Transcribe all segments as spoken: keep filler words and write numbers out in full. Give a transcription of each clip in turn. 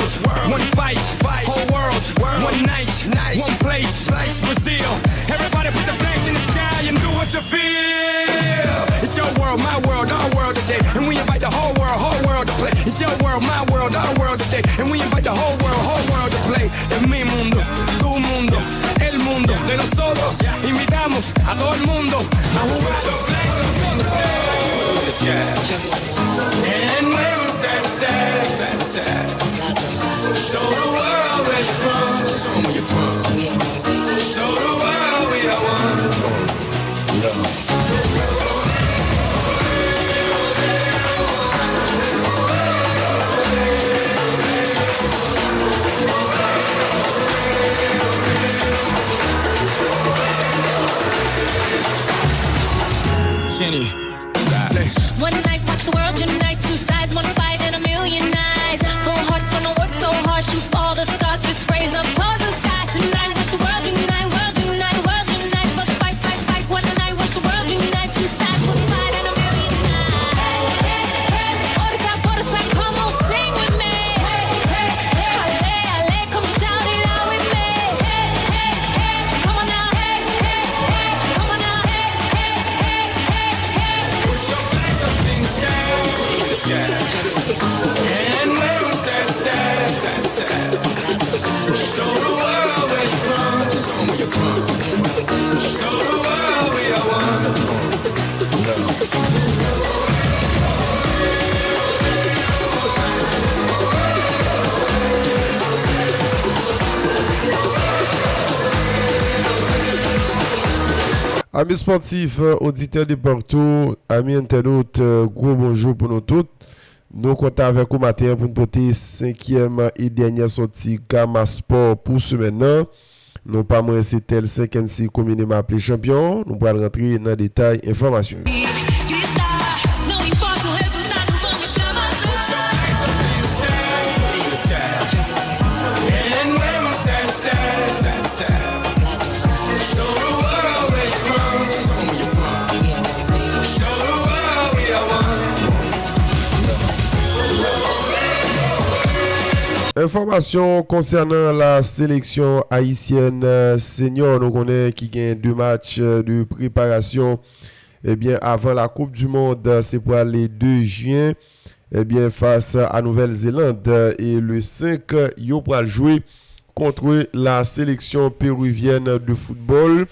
One fight, whole world, one night, one place, Brazil. Everybody put your flags in the sky and do what you feel. It's your world, my world, our world today. And we invite the whole world, whole world to play. It's your world, my world, our world today. And we invite the whole world, whole world to play. Es mi mundo, tu mundo, el mundo de nosotros. Invitamos a todo el mundo a jugar. Put your flags up in the sky. And wave 'em side to side, side to side. Show the world where you're from. Show 'em where you're from. Show the world we are one. Jenny. One night, watch the world unite. Two sides, one fight, and a million eyes. Four hearts gonna work so hard, shoot all the stars, fist raise up towards the sky. Tonight, watch the world unite, world unite, world unite. For the fight, fight, fight. One night, watch the world unite. Two sides, one fight, and a million eyes. Hey, hey, hey, forty side, forty side, come on, sing with me. Hey, hey, hey, allez, allez, come shout it out with me. Hey, hey, hey, come on now. Hey, hey, hey, come on now. Hey, hey, hey, hey, hey, hey. Put your flags up in the sky, in the sky. And wave 'em side to side, side to side. Show the world where you're from, show 'em where you're from. Show the world we are one. Ami spòtif, oditè de partou, ami entènot, gwo bonjou pou nou tout. Nou kontan avèk ou maten an pou n pote senkyèm e dènyè sòti Gama Spò pou semèn nan. Non pa mwen se Tel Senk N C, komineman aple Chanpyon. Nou pral rantre nan detay enfòmasyon yo. Enfòmasyon konsènan la seleksyon ayisyèn, euh, senior, nou konnen ki gen de match, euh, de preparasyon, ebyen, avan la Coupe du Monde, euh, se pral le de jen, ebyen, fas a Nouvèl Zeland, euh, e le senk, yo pral jwe kont la seleksyon peruvyèn de foutbòl.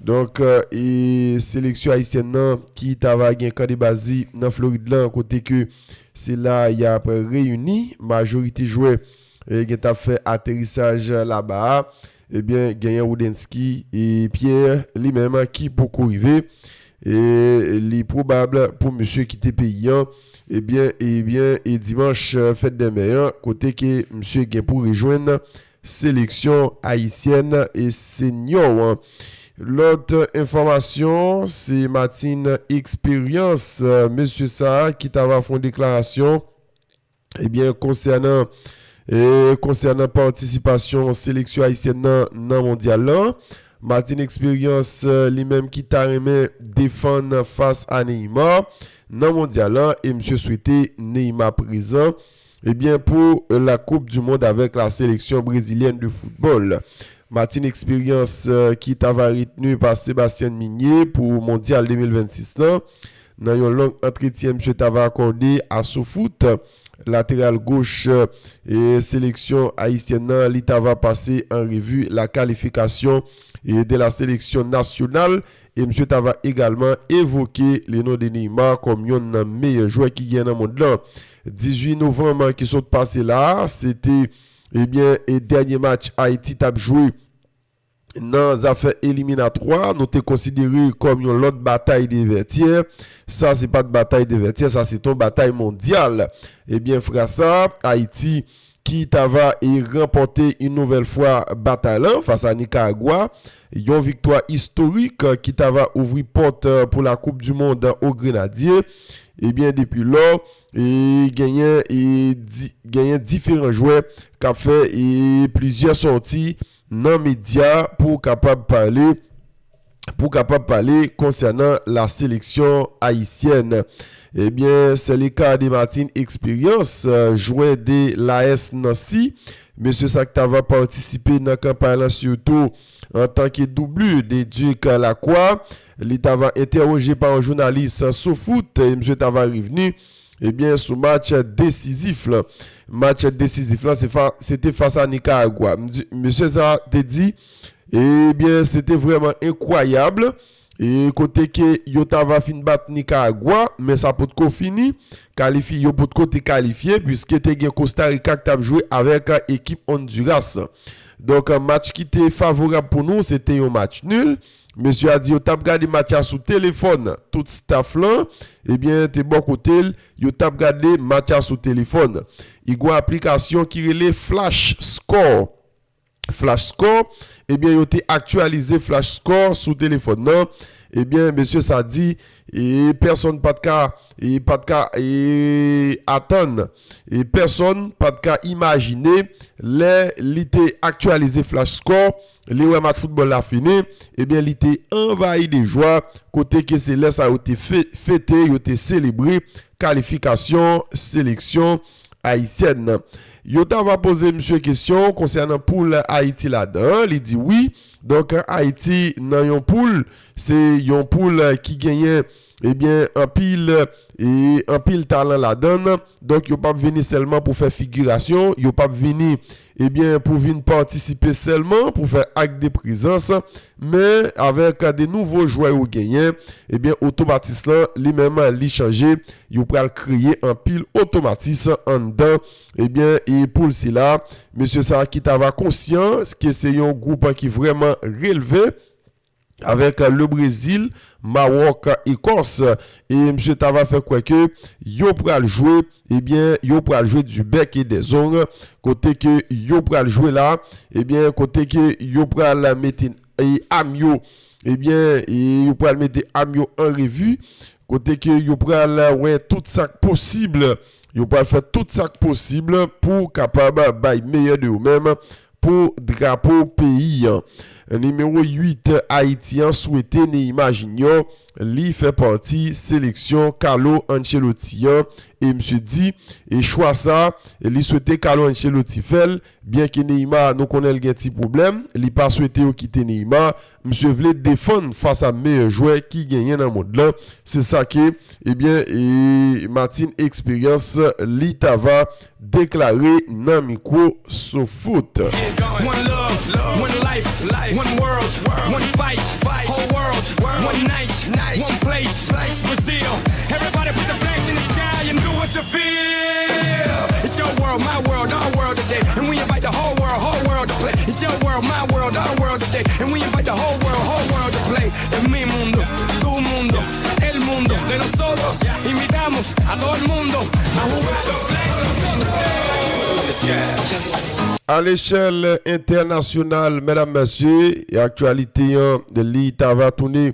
Donk, euh, e seleksyon ayisyèn nan ki ta va gen kan de baz li nan Florid lan, kote ke se la y ap reyini. Majorite jwè, e, gen t ap fè aterisaj laba a. Ebyen, genyen Rudensky e Pierre, li menm, ki poko rive. E li pwobab pou misye kite peyi an, ebyen, ebyen, e dimanch, e, fèt dè mè an, kote ke misye gen pou rejwenn seleksyon ayisyèn e senior an. Lòt enfòmasyon, se Martin Experience, e, mesye sa a ki ta va fè yon deklarasyon, ebyen, konsènan, e, konsènan patisipasyon seleksyon ayisyèn nan nan mondyal lan. Martin Experience, e, li menm ki ta renmen defann fas a Neymar nan mondyal lan, e misye swete Neymar prezan, ebyen, pou la Coupe du Monde avèk la seleksyon brezilyèn de foutbòl. Martin Experience, e, ki ta va retni pa Sébastien Migné pou mondyal de mil vennsis lan. Nan yon long antretyen misye ta va akòde a Sofoot, lateral goch, e, seleksyon ayisyèn nan, li ta va pase an revi la kalifikasyon, e, de la seleksyon nasyonal, e misye ta va egalman evoke le non de Neymar kòm yonn nan meyè jwè ki gen nan mond lan. Dizuit novanm ki sot pase la, se te, ebyen, e dènye match Ayiti t ap jwe nan zafè eliminatwa, nou te konsidere kòm yon lòt batay de Vètyè. Sa se pa t batay de Vètyè, sa se t yon batay mondyal. Ebyen, frè sa, Ayiti ki ta va e ranpòte yon nouvèl fwa batay lan fas a Nikaragwa. Yon viktwa istorik, e, ki ta va ouvri pòt, e, pou la Coupe du Monde o Grenadye. Ebyen, depi lò, e genyen, e di-, genyen diferan jwè k ap fè, e plizyè sòti nan medya pou kapab pale pou kapab pale konsènan la seleksyon ayisyèn. Ebyen, Selika de Martin Experience, jwè de l'A S Nancy, mesye sa ki t ava patisipe nan kanpay lan sitou antanke doublure de Duc Lacroix, li t ava entèwoje pa yon jounalis sou foot, e misye t ava revni, ebyen, sou match desizif lan. Match desizif lan, se fa, se te fas a Nikaragwa. M di, mesye sa te di, ebyen, se te vrèman enkwayab. E kote ke yo t ava fin bat Nikaragwa, men sa potko fini. Kalifi, yo potko te kalifye, piske te gen Kosta Rika ki t ap jwe avèk ekip Ondiras. Donk, match ki te favorab pou nou, se te yon match nil. Mesye a di yo t ap gade match la sou telefòn. Tout staff lan, ebyen, te bò kote l, yo t ap gade match la sou telefòn. I gen yon aplikasyon ki rele Flash Score. Flash Score, ebyen, yo te aktyalize Flash Score sou telefòn nan. Ebyen, mesye sa di, e pèsonn pa t ka, e pa t ka, e atann, e pèsonn pa t ka imajine lè li te aktyalize Flash Score, li wè match foutbòl la fini, ebyen, li te anvayi de jwa, kote ke se lè sa yo te fe-, fete, yo te selebre kalifikasyon seleksyon ayisyèn nan. Yo t ava poze misye kesyon konsènan poul Ayiti ladan an, li di wi. Donk, Ayiti nan yon poul, se yon poul ki genyen, ebyen, anpil, e anpil talan ladan l. Donk, yo p ap vini sèlman pou fè figirasyon, yo p ap vini, ebyen, pou vin patisipe sèlman, pou fè ak de prezans, men avèk de nouvo jwè yo genyen, ebyen, otomatis lan, li menm, li chanje. Yo pral kreye anpil otomatis anndan, ebyen, e poul sila. Mesye sa ki t ava konsyan ke se yon gwoup ki vrèman relve avèk le Brezil, Mawòk, Ekòs. E misye t ava fè kwè ke yo pral jwe, ebyen, yo pral jwe du bec et des ongles, kote ke yo pral jwe la, ebyen, kote ke yo pral mete, e, am yo, ebyen, e yo pral mete am yo an revi, kote ke yo pral wè tout sa k posib, yo pral fè tout sa k posib pou kapab bay meyè de yo menm pou drapo peyi an. Nimewo uit Ayiti an swete Neymar Junior, li fè pati seleksyon Carlo Ancelotti an, e misye di, e chwa sa, li swete Carlo Ancelotti fè l, byen ke Neymar, nou konnen l gen ti pwoblèm, li pa swete yo kite Neymar, misye vle defann fas a meyè jwè ki genyen nan mond lan. Se sa ke, ebyen, e Martin Experience, li t ava deklare nan mikwo Sofoot. One love, one life, one world, one fight, whole world, one night, one place, Brazil. Everybody put your flags in the sky and do what you feel. It's your world, my world, our world today. And we invite the whole world, whole world to play. It's your world, my world, our world today. And we invite the whole world, whole world to play. Es mi mundo, tu mundo, el mundo de nosotros. Invitamos a todo el mundo a jugar. A lechèl entènasyonal, medam, mesye, e aktyalite an, li t ava tounen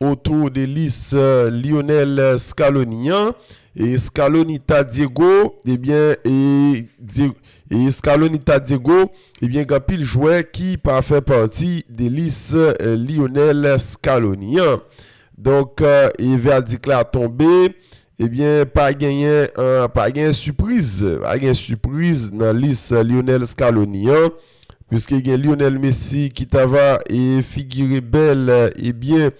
otou de lis, eh, Lionel Scaloni an. E Scaloni ta Diego, ebyen, e, Die-, e Scaloni ta Diego, ebyen, gen anpil jwè ki pa fè pati de lis, eh, Lionel Scaloni an. Donk, eh, e vèdik la tonbe, ebyen, pa genyen, eh, pa genyen sipriz, pa genyen sipriz nan lis Lionel Scaloni an, piske gen Lionel Messi ki t ava, e, figire bèl, ebyen,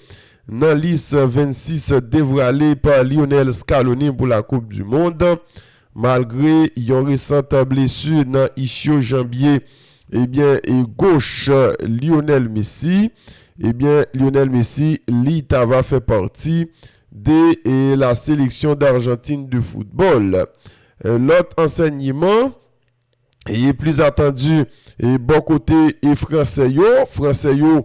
nan lis vennsis devwale pa Lionel Scaloni pou la Coupe du Monde. Malgre yon resan blesi nan ichyo janbye, ebyen, e goch Lionel Messi, ebyen, Lionel Messi, li t ava fè pati de, e, la sélection d'Argentine de football. E, lòt ansèyman, e pli atandi, e bò kote, e fransè yo, fransè yo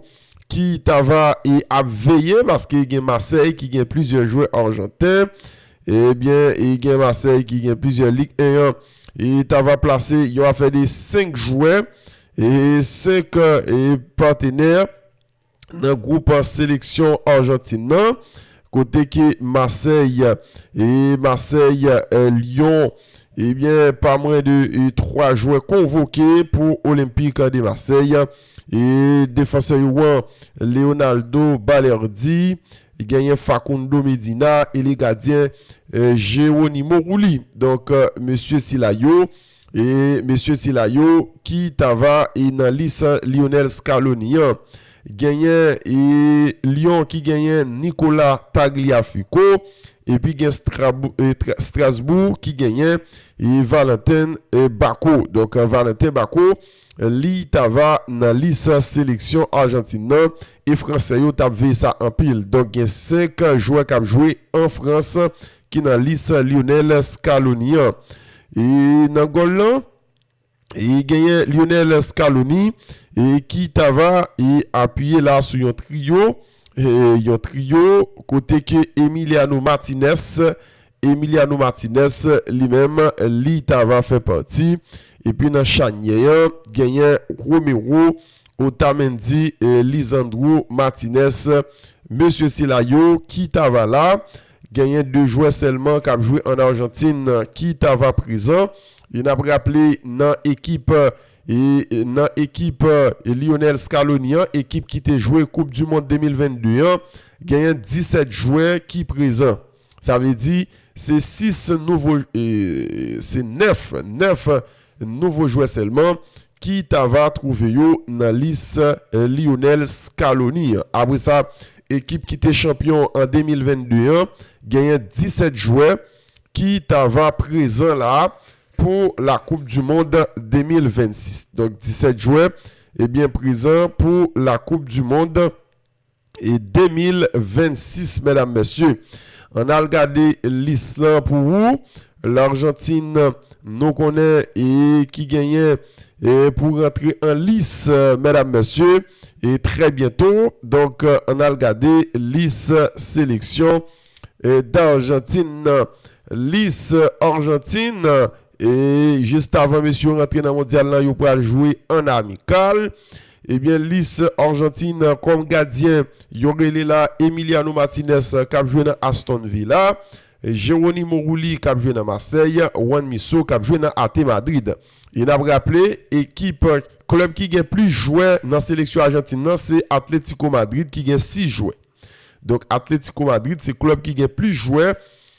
ki t ava, e ap veye, paske gen Masèy ki gen plizyè jwè ajanten, ebyen, e gen Masèy ki gen plizyè Lig en an, e t ava plase yon afè de senk jwè, e senk, e patenè nan gwoup seleksyon Ajantin nan, kote ke Masèy, e Masèy, e Lyon, ebyen, pa mwen de, e twa jwè konvoke pou Olympique de Marseille, E defansè yo an, Leonardo Balerdi, genyen Facundo Medina e le gadyen, eh, Geronimo Rulli. Donk, eh, mesye sila yo, e mesye sila yo ki ta va e nan lis Lionel Scaloni an. Genyen e Lyon ki genyen Nicolas Tagliafico, epi gen Strabou-, e Tra-, Strasbourg ki genyen e Valentin, e Bacco. Donk, eh, Valentin Bacco, eh, li ta va nan lis seleksyon Ajantin nan, e Fransè yo t ap veye sa anpil. Donk, gen senk jwè k ap jwe an Frans ki nan lis Lionel Scaloni an. E nan gòl lan, e genyen Lionel Scaloni, e ki ta va e apiye la sou yon triyo, e yon triyo kote ke Emiliano Martinez, Emiliano Martinez li menm, li ta va fè pati. Epi nan chanyè an, genyen Romero, Otamendi, e Lisandro Martinez. Mesye sila yo ki ta va la, genyen de jwè sèlman k ap jwe an Ajantin ki ta va prezan. E n ap raple nan ekip, e, e nan ekip, e, Lionel Scaloni an, ekip ki te jwe Koup di Mond de mil vennde an, genyen disèt jwè ki prezan. Sa vle di, se sis nouvo, e, se nèf, nèf nouvo jwè sèlman ki ta va twouve yo nan lis, e, Lionel Scaloni an. Apre sa, ekip ki te chanpyon an de mil vennde an, genyen disèt jwè ki ta va prezan la pou la Koup di Mond de mil vennsis. Donk, disèt jwè, ebyen, prezan pou la Koup di Mond e de mil vennsis, medam, mesye. Ann al gade lis lan pou ou. Lajantin, nou konnen, e ki genyen, e pou rantre an lis, e, medam, mesye, e trè byento. Donk, e, ann al gade lis seleksyon, e, d'Argentine nan. Lis Arjantin, e jis avan mesye yo rantre nan mondyal lan, yo pral jwe an amikal. Ebyen, lis Arjantin kòm gadyen, yo rele la Emiliano Martinez k ap jwe nan Aston Villa, Geronimo Rulli k ap jwe nan Marseille, Juan Musso k ap jwe nan A T Madrid. E n ap raple, ekip, klèb ki gen plis jwè nan seleksyon Ajantin nan, se Atlético Madrid ki gen sis jwè. Donk, Atlético Madrid se klèb ki gen plis jwè,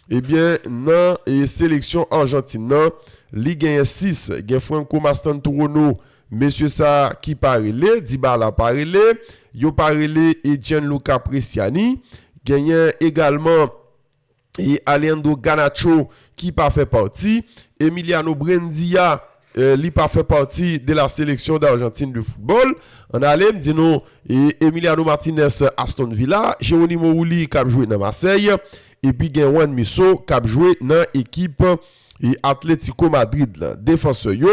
ebyen, nan, e, seleksyon Ajantin nan. Li genyen sis. Gen Franco Mastantuono, mesye sa ki pa rele, Dybala pa rele, yo pa rele, e, Gianluca Prestiani. Genyen egalman, e, Alejandro Garnacho ki pa fè pati. Emiliano Buendia, e, li pa fè pati de la sélection d'Argentine de football. Ann ale, m di nou, e, Emiliano Martinez, Aston Villa, Geronimo Rulli k ap jwe nan Marseille, epi gen Juan Musso k ap jwe nan ekip, e, Atlético Madrid lan. Defansè yo,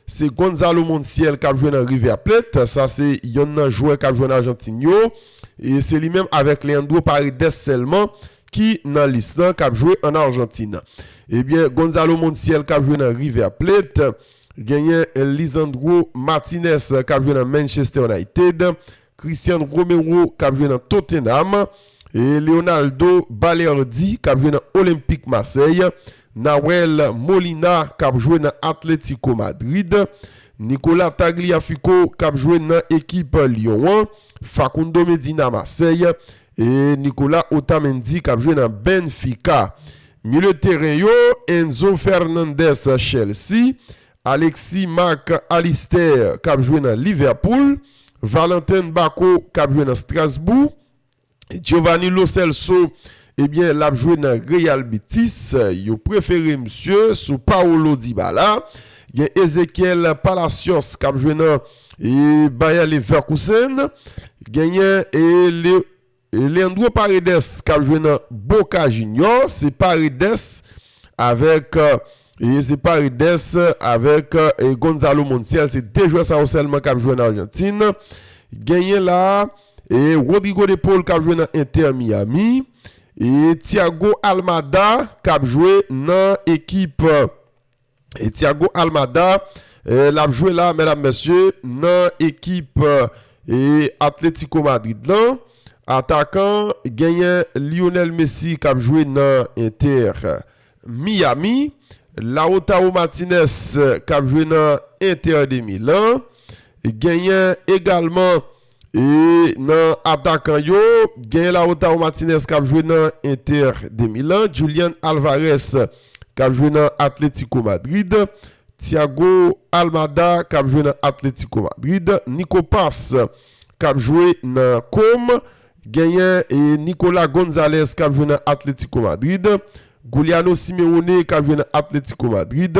se Gonzalo Montiel k ap jwe nan River Plate, sa se yonn nan jwè k ap jwe nan Ajantin yo, e se li menm avèk Leandro Paredes sèlman ki nan lis lan k ap jwe ann Ajantin. Ebyen, Gonzalo Montiel k ap jwe nan River Plate, genyen Lisandro Martinez k ap jwe nan Manchester United, Christian Romero k ap jwe nan Tottenham, e Leonardo Balerdi k ap jwe nan Olympique Marseille, Nahuel Molina k ap jwe nan Atlético Madrid, Nicolas Tagliafico k ap jwe nan ekip Lyon an, Facundo Medina Marseille, e Nicolas Otamendi k ap jwe nan Benfica. Milye teren yo, Enzo Fernandez, Chelsea, Alexis Mac Allister k ap jwe nan Liverpool, Valentin Bacco k ap jwe nan Strasbourg, Giovanni Lo Celso, ebyen, l ap jwe nan Real Betis. Yo prefere misye sou Paulo Dybala. Gen Ezequiel Palacios k ap jwe nan, e, Bayer Leverkusen. Genyen, e, Le-, e, Leandro Paredes k ap jwe nan Boca Junior. Se Paredes avèk, e, se Paredes avèk, e, Gonzalo Montiel. Se de jwè sa yo sèlman k ap jwe nan Ajantin. Genyen la, e, Rodrigo De Paul k ap jwe nan Inter Miami. E Thiago Almada k ap jwe nan ekip, e Thiago Almada, e, l ap jwe la, medam, mesye, nan ekip, e, Atlético Madrid lan. Atakan, genyen Lionel Messi k ap jwe nan Inter Miami, Lautaro Martinez k ap jwe nan Inter de Milan, Genyen egalman e nan atakan yo, genyen Lautaro Martinez k ap jwe nan Inter de Milan, Julian Alvarez k ap jwe nan Atletico Madrid, Thiago Almada k ap jwe nan Atletico Madrid, Nico Paz k ap jwe nan Comme, genyen e Nicolas Gonzalez k ap jwe nan Atletico Madrid, Giuliano Simeone k ap jwe nan Atletico Madrid,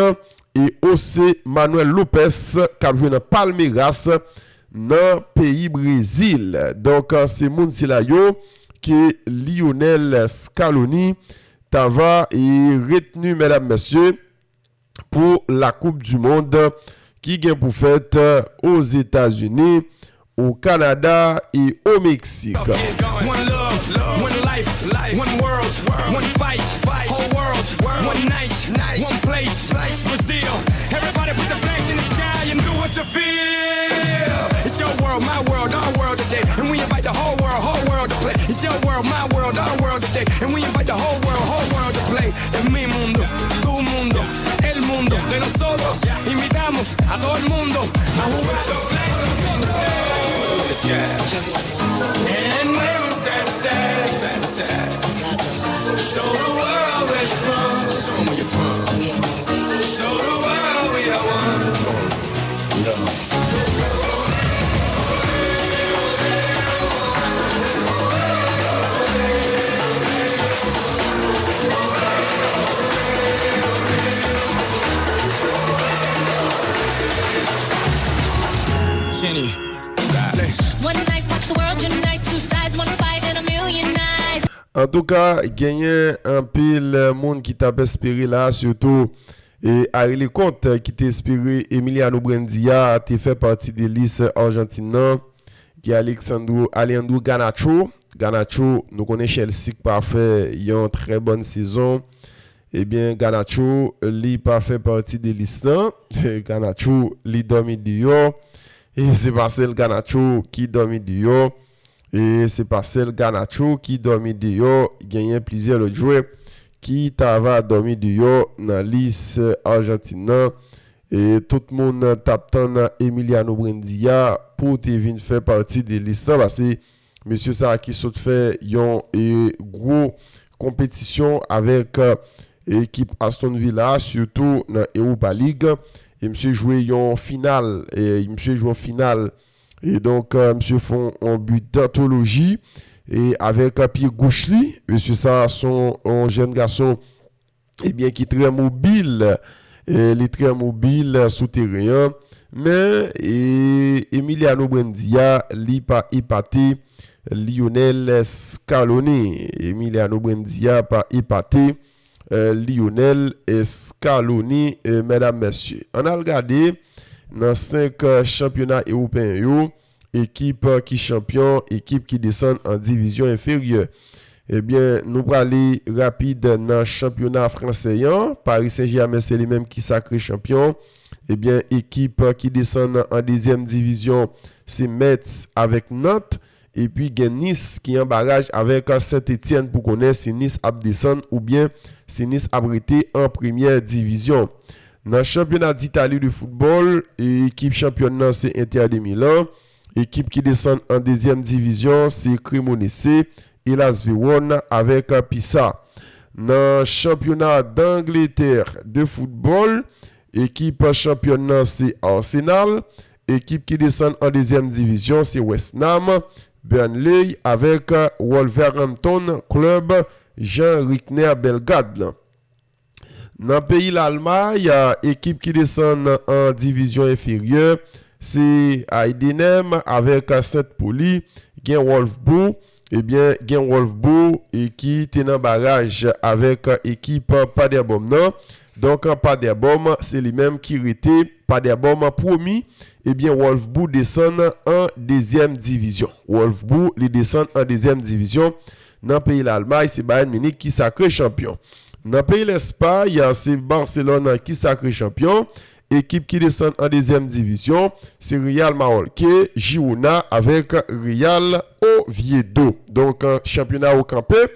e José Manuel Lopez k ap jwe nan Palmeiras nan peyi Brezil. Donk, se moun sila yo ke Lionel Scaloni ta va e retni, medam, mesye, pou la Coupe du Monde ki gen pou fèt Ozetazini, o Kanada e o Meksik. One love, one life, one world, one fight, whole world, one night, one place, Brazil. Everybody put your flags in the sky and do what you feel. It's your world, my world, our world today. And we invite the whole world, whole world to play. It's your world, my world, our world today. And we invite the whole world, whole world to play. Es mi mundo, tu mundo, el mundo de nosotros. Invitamos a todo el mundo a jugar. And wave 'em side to side, side to side. Show the world where you're from. Show 'em where you're from. Show the world we are one. Jenny. One life, watch the world unite. Two sides, one fight, and a million eyes. Antouka, genyen anpil moun ki t ap espere la, sitou e Harry Leconte, ki te espere Emiliano Buendia te fè pati de lis Ajantin nan, ki Alexandro, Alejandro Garnacho. Garnacho, nou konnen Chelsea k pa fè yon trè bòn sezon. Ebyen, Garnacho, li pa fè pati de lis lan. Garnacho, li dòmi deyò. E se pa sèl Garnacho ki dòmi deyò. E se pa sèl Garnacho ki dòmi deyò. Genyen plizyè lòt jwè ki ta va dòmi deyò nan lis Ajantin nan. E tout moun t ap tann Emiliano Buendia pou te vin fè pati de lis lan, paske mesye sa a ki sot fè yon, e, gwo konpetisyon avèk, e, ekip Aston Villa, sitou nan Europa League. E misye jwe yon final, e, misye jwe yon final. E donk, e, misye fè yon, yon bi dantoloji, e, avèk, e, pye goch li. Mesye sa a se yon, yon jèn gason, ebyen, ki trè mobil, e, li trè mobil sou teren an. Men, e, Emiliano Buendia, li pa epate Lionel Scaloni. Emiliano Buendia pa epate, e, Lionel Scaloni, e, medam, mesye. Ann al gade nan senk, e, chanpyona ewopeyen yo, ekip, e, ki chanpyon, ekip ki desann an divizyon enferyè. Ebyen, nou prale rapid nan chanpyona fransè an. Paris Saint-Germain, se li menm ki sakre chanpyon. Ebyen, ekip, e, ki desann an dezyèm divizyon, se Metz avèk Nantes. Epi gen Nice ki an baraj avèk Saint-Étienne pou konnen si Nice ap desann oubyen si Nice ap rete an premyè divizyon. Nan chanpyona Ditali de foutbòl, ekip chanpyòn nan se Inter de Milan. Ekip ki desann an dezyèm divizyon se Cremonese, Hellas Vérone avèk Pisa. Nan chanpyona Dangletè de foutbòl, ekip chanpyòn nan se Arsenal. Ekip ki desann an dezyèm divizyon se West Ham, Burnley avèk Wolverhampton, klèb Jean Ricner Bellegarde lan. Nan peyi Lalmay, ekip ki desann an divizyon enferyè, se Heidenheim avèk Saint Pauli, gen Wolfsburg, ebyen, gen Wolfsburg e ki te nan baraj avèk ekip Paderborn nan. Donk, Paderborn, se li menm ki rete. Paderborn pwomi, ebyen, Wolfsburg desann an dezyèm divizyon. Wolfsburg, li desann an dezyèm divizyon. Nan peyi Lalmay, se Bayern Munich ki sakre chanpyon. Nan peyi Lespay, se Barcelone ki sakre chanpyon. Ekip ki desann an dezyèm divizyon, se Real Mallorca, Girona avèk Real Oviedo. Donk, chanpyona yo kanpe,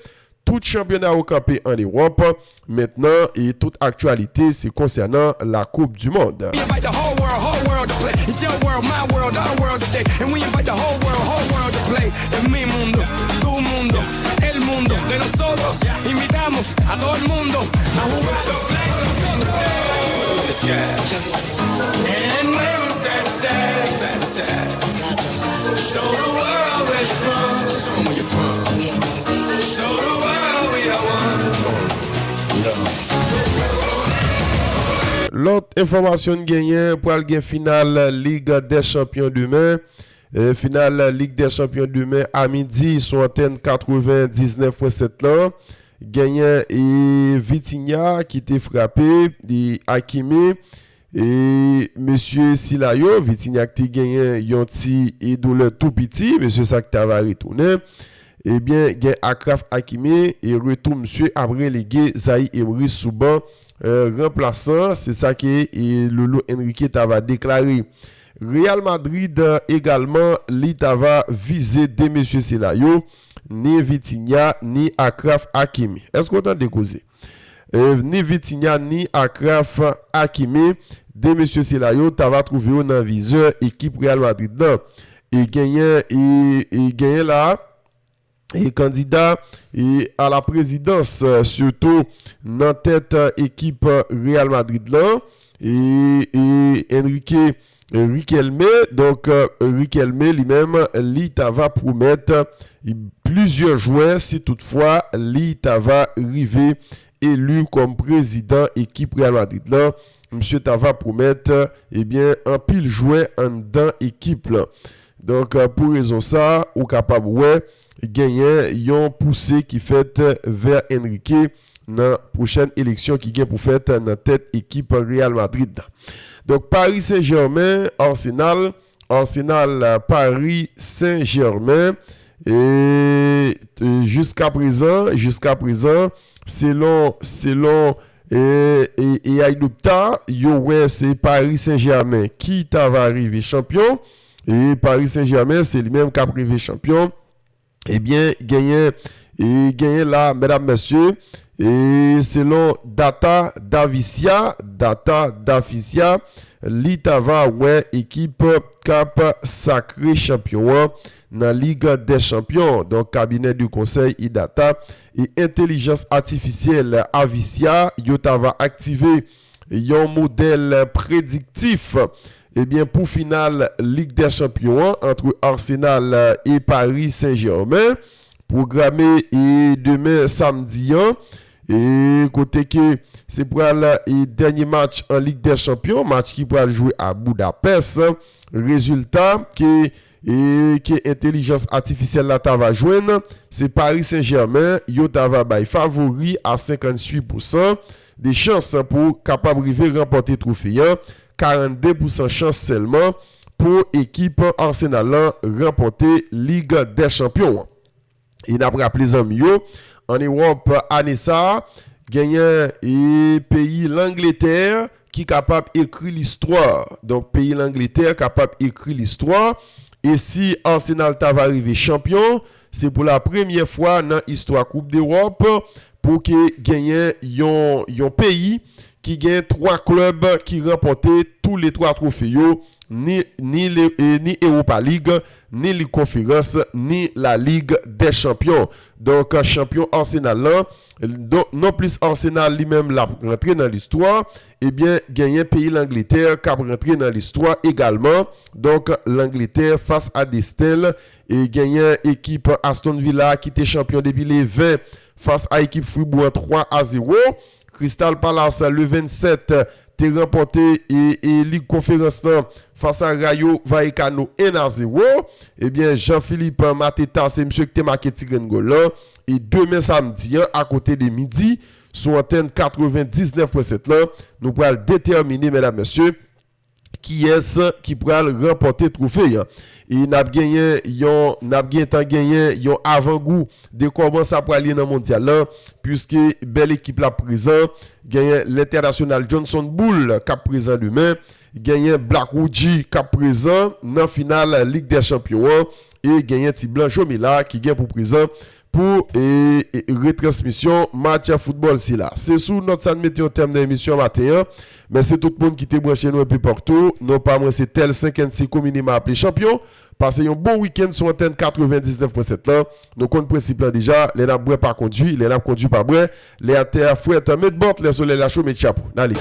tout chanpyona yo kanpe ann Ewòp. Mentnan, e tout aktyalite, se konsènan la Coupe du Monde. We invite the whole world, whole world It's your world, my world, our world today. And we invite the whole world, whole world to play. En mi mundo, tu mundo, el mundo de nosotros. Invitamos a todo el mundo a jugar. Put your flags up in the sky. And wave 'em side to side, side to side. Show the world where you're from. Show 'em where you're from. Show the world we are one. Lòt enfòmasyon n genyen, pral gen final Lig dè Chanpyon demen. E, final Lig dè Chanpyon demen a midi sou antèn katrevendiznèf pwen sèt lan. Genyen e Vitinha ki te frape e Hakimi. E mesye sila yo, Vitinha ki te genyen yon ti e doulè tou piti, mesye sa ki t ava retounen. Ebyen, gen Achraf Hakimi e retou misye ap relege Zaïre Emery sou ban e, ranplasan, se sa ke e, Lolo Enrique t ava deklare. Real Madrid e, egalman, li t ava vize de mesye sila yo, ni Vitinha, ni Achraf Hakimi. Èske w tande koze? E, ni Vitinha, ni Achraf Hakimi, de mesye sila yo t ava twouve yo nan vizè ekip Real Madrid lan. E genyen, e, e genyen la, e kandida e a la prezidans, e, sitou nan tèt, e, ekip, e, Real Madrid lan, e, e Enrique, e, Riquelme, donk, e, Riquelme li menm, li t ava pwomèt, e, plizyè jwè si toutfwa li t ava rive eli kòm prezidan ekip Real Madrid lan. Misye t ava pwomèt, ebyen, anpil jwè anndan ekip lan. Donk, e, pou rezon sa, ou kapab wè genyen yon pouse ki fèt vè Enrique nan pwochèn eleksyon ki gen pou fèt nan tèt ekip Real Madrid la. Donk, Paris Saint-Germain, Arsenal, Arsenal, Paris Saint-Germain, e, e jiska prezan, jiska prezan, selon, selon e, e, e Aidopta, yo wè se Paris Saint-Germain ki t ava rive chanpyon. E Paris Saint-Germain, se li menm k ap rive chanpyon. Ebyen, genyen, e genyen la, medam, mesye, e selon data Davicia, data Davicia, li t ava wè ekip k ap sakre chanpyon an nan Lig dè Chanpyon. Donk, kabinè de konsèy e data e entèlijans atifisyèl Avicia, yo t ava aktive yon modèl prediktif, ebyen, pou final Lig dè Chanpyon an ant Arsenal e Paris Saint-Germain, pwograme e demen samdi an, e kote ke se pral e dènye match an Lig dè Chanpyon, match ki pral jwe a Budapest. Rezilta ke e ke entèlijans atifisyèl la t ava jwenn, se Paris Saint-Germain, yo t ava bay favori a senkantuit pousan de chans pou kapab rive ranpòte twofe an, karannde pousan chans sèlman pou ekip Arsenal lan ranpòte Lig dè Chanpyon an. E n ap raple zanmi yo, ann Ewòp ane sa a, genyen e peyi Langletè ki kapab ekri listwa. Donk, peyi Langletè kapab ekri listwa. E si Arsenal ta va rive chanpyon, se pou la premyè fwa nan istwa Koup Dewòp pou ke genyen yon, yon peyi ki gen twa klèb ki ranpòte tou le twa twofe yo, ni, ni, le, e, ni Europa League, ni Lig Konferans, ni La Ligue des Champions. Donk, chanpyon Arsenal lan, don, non plis Arsenal li menm l ap rantre nan listwa, ebyen, genyen peyi Langletè k ap rantre nan listwa egalman. Donk, Langletè fas a desten l, e genyen ekip Aston Villa ki te chanpyon depi le ven fas a ekip Fribourg an twa a zewo. Crystal Palace le vennsèt te ranpòte e, e Lig Konferans lan fas a Rayo Vallecano en a zewo. Ebyen, Jean-Philippe Mateta, se misye ki te make ti grenn gòl lan. E demen samdi an, akote de midi, sou antèn katrevendiznèf pwen sèt lan, nou pral detèmine, medam, mesye, kiyès ki pral ranpòte twofe an. E n ap genyen yon, n ap gentan genyen yon avangou de kòman sa pral ye nan mondyal lan, piske bèl ekip la prezan, genyen lentènasyonal Johnson Bull k ap prezan demen, genyen Black Rouge k ap prezan nan final Lig dè Chanpyon an, e genyen ti blan Jomila ki gen pou prezan pou e, e, retransmisyon match foutbòl sila. Se sou nòt sa n mete yon tèm nan emisyon maten an. Mèsi tout moun ki te branche nou enpe patou. Non pa mwen se Tel senk N C Komini m aple chanpyon. Pase yon bon wikenn sou antèn katrevendiznèf pwen sèt lan. Nou konn prensip lan deja, lè n ap bwè pa kondwi, lè n ap kondwi pa bwè, lè atè a frèt, met bòt, lè solèy la cho, met chapo. N ale.